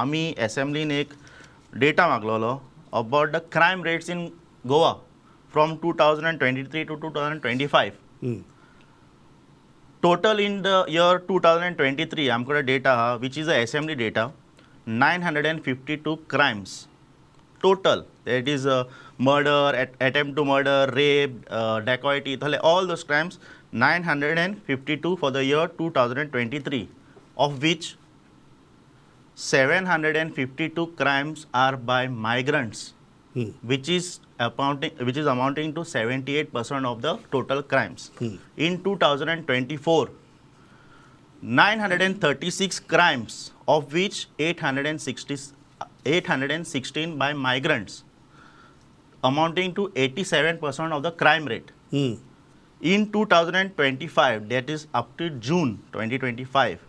आमी एसेंब्लीन एक data मागलोलो about the crime rates in Goa from 2023 to 2025. Total in the year 2023 आमकडे data आहा, which is a assembly data, 952 crimes total, that is murder, attempt to murder, rape, dacoity, थले all those crimes, 952 for the year 2023, of which 752 crimes are by migrants, which is amounting to 78% of the total crimes. In 2024, 936 crimes, of which 860 816 by migrants, amounting to 87% of the crime rate. In 2025, that is up to June 2025,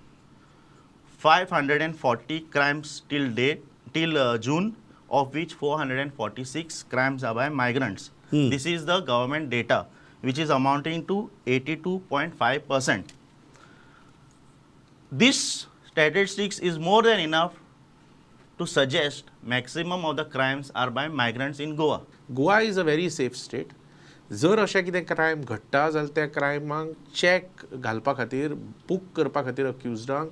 540 crimes till date, till June, of which 446 crimes are by migrants. This is the government data, which is amounting to 82.5%. This statistics is more than enough to suggest maximum of the crimes are by migrants in Goa. Goa is a very safe state. जर अशें कितें crime घडटा जाल्यार त्या क्रायमाक check घालपा खातीर, book करपा खातीर, अक्युजडांक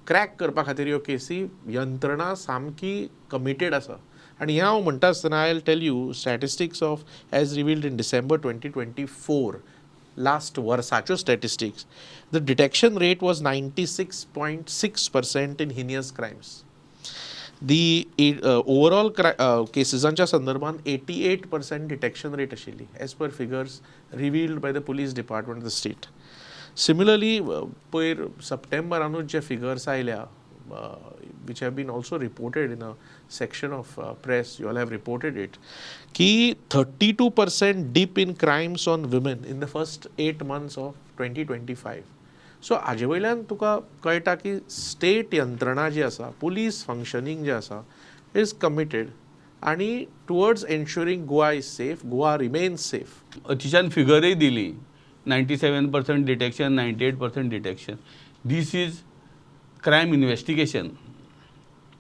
क्रॅक करपा खातीर ह्यो केसी यंत्रणा सामकी कमिटेड आसा. आनी हें हांव म्हणटा आसतना, I will tell you statistics of as revealed in December 2024, last वर्साच्यो statistics. The detection rate was 96.6% in heinous crimes. The overall केसीसांच्या संदर्भात 88% detection rate आशिल्ली, as per figures revealed by the police department of the state. Similarly, पयर सप्टेंबरानूच जे figures आयल्या, which have been also reported in a section of press, you all have reported it, की 32% dip in crimes on women in the first 8 months of 2025. So हाजे वयल्यान तुका कळटा की state यंत्रणा जी आसा, पुलीस फंक्शनींग जें आसा, is committed आनी towards ensuring Goa is safe, Goa remains safe. अतिशान फिगरय दिली, 97% detection, 98% detection. This is crime investigation.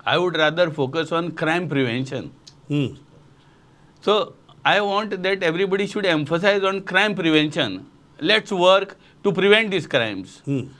I would rather focus on crime prevention. So I want that everybody should emphasize on crime prevention. Let's work to prevent these crimes.